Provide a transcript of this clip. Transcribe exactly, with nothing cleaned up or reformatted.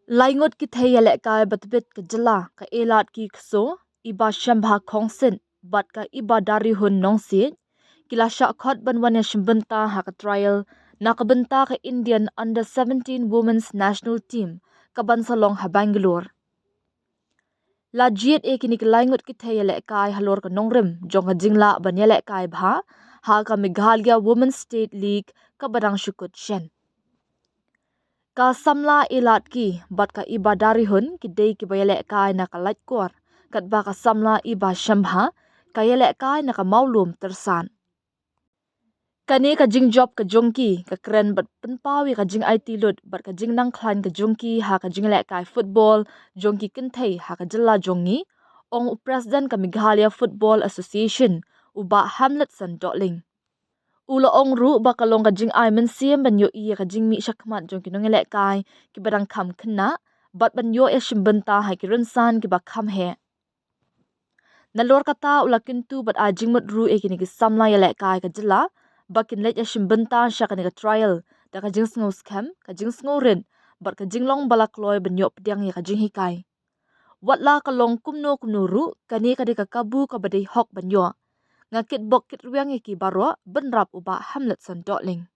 Laingut ki thei ïalehkai ba tbit ka jylla, ka Elat ki kso, i Bah Shembha Khongsit bad ka i Bah Darihun Nongsiej, ki la shah khot ban wan ïashim bynta ha ka trial na ka bynta ka Indian Under seventeen Women's National Team ka ban sa long ha Bangalore. La jied ïa kine ki laingut ki thei ïalehkai halor ka nongrim jong ka jinglah ban ïalehkai bha ha ka Meghalaya Women's State League ka ba dang shu kut shen. Ka samla Elat ki bad ka i Bah Darihun ki dei ki ba ïalehkai na ka Laitkor, katba ka samla i Bah Shembha ka ïalehkai na ka Mawlum Tyrsad. Kane ka jingjop ka jong ki ka kren bad pynpaw ïa ka jingaiti lut bad ka jingnang khlaiñ ka jong ki ha ka jingïalehkai football jong ki kynthei ha ka jylla jong ngi, ong u President ka Meghalaya Football Association, u Bah Hamletson Dohling. U la ong ruh ba ka long ka jingai mynsiem ban ïohi ïa ka jingmih shakhmat jong ki nongïalehkai ki ba dang kham khynnah bad ban ïoh ïashim bynta ha ki rynsan ki ba kham heh. Nalor kata u la kyntu bad ai jingmut ruh ïa kine ki samla ïalehkai ka jylla ba kin leit ïashim bynta sha kane ka trial da ka jingsngew skhem, ka jingsngew rit bad ka jinglong ba la kloi ban ïoh pdiang ïa ka jinghikai. Wat la ka long kumno kumno ruh, kane ka dei ka kabu ka ba dei hok ban ïoh. Nga kitbok kitrwiang ïa ki baroh, bynrap u Bah Hamletson Dohling.